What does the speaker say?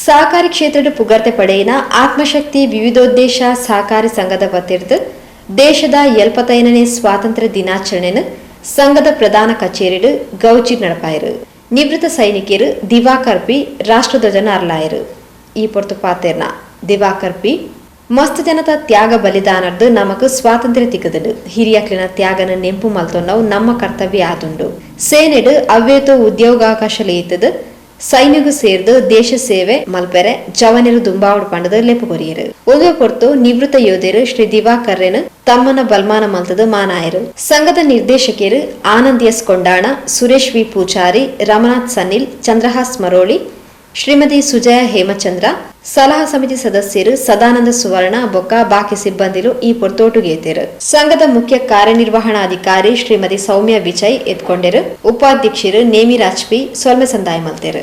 ಸಹಕಾರಿ ಕ್ಷೇತ್ರದ ಪುಗರ್ತೆ ಪಡೆಯಿನ ಆತ್ಮಶಕ್ತಿ ವಿವಿಧೋದ್ದೇಶ ಸಹಕಾರಿ ಸಂಘದ ವತಿರ್ದ್ ದೇಶದ 75ನೇ ಸ್ವಾತಂತ್ರ್ಯ ದಿನಾಚರಣೆನ್ ಸಂಘದ ಪ್ರಧಾನ ಕಚೇರಿಡ್ ಗೌಜಿ ನಡಪಾಯೆರ್. ನಿವೃತ್ತ ಸೈನಿಕೆರ್ ದಿವಾಕರ್ ಪಿ ರಾಷ್ಟ್ರಧ್ವಜನ್ ಅರ್ಲಾಯೆರ್. ಈ ಪೊರ್ತು ಪಾತೆರ್ನ ದಿವಾಕರ್ ಪಿ, ಮಸ್ತ್ ಜನತ ತ್ಯಾಗ ಬಲಿದಾನರ್ದ್ ನಮಕ್ ಸ್ವಾತಂತ್ರ್ಯ ತಿಕ್ಕುದುಂಡು. ಹಿರಿಯಕ್ಲೆನ ತ್ಯಾಗನ್ ನೆಂಪು ಮಲ್ತೊನ್ನವು ನಮ್ಮ ಕರ್ತವ್ಯ ಆದುಂಡು. ಸೇನೆಡ್ ಅವ್ವೇತೋ ಉದ್ಯೋಗಾವಕಾಶಲು ಇತ್ತುದ್ ಸೈನ್ಯಗ್ ಸೇರ್ದ್ ದೇಶ ಸೇವೆ ಮಲ್ಪೆರೆ ಜವನೆರ್ ದುಂಬಾವೊಡು ಪಂಡುದ್ ಲೆಪ್ಪು ಕೊರಿಯೆರ್. ಉಂದುವೇ ಪೊರ್ತು ನಿವೃತ್ತ ಯೋಧೆರ್ ಶ್ರೀ ದಿವಾಕರ್ರೆನ್ ತಮ್ಮನ ಬಲ್ಮಾನ ಮಲ್ತುದ್ ಮಾನಾಯೆರ್. ಸಂಘದ ನಿರ್ದೇಶಕೆರ್ ಆನಂದ್ ಎಸ್ ಕೊಂಡಾಣ, ಸುರೇಶ್ ವಿ ಪೂಜಾರಿ, ರಮನಾಥ್ ಸನಿಲ್, ಚಂದ್ರಹಾಸ್ ಮರೋಳಿ, ಶ್ರೀಮತಿ ಸುಜಯ ಹೇಮಚಂದ್ರ, ಸಲಹಾ ಸಮಿತಿ ಸದಸ್ಯೆರ್ ಸದಾನಂದ ಸುವರ್ಣ ಬೊಕ್ಕ ಬಾಕಿ ಸಿಬ್ಬಂದಿಲು ಈ ಪೊರ್ತು ಒಟ್ಟುಗೇತೆರ್. ಸಂಘದ ಮುಖ್ಯ ಕಾರ್ಯನಿರ್ವಹಣಾಧಿಕಾರಿ ಶ್ರೀಮತಿ ಸೌಮ್ಯ ವಿಜಯ್ ಎದ್ಕೊಂಡೆರ್. ಉಪಾಧ್ಯಕ್ಷೆರ್ ನೇಮಿರಾಜ್ ಪಿ ಸೊಲ್ಮೆ ಸಂದಾಯ ಮಲ್ತೆರ್.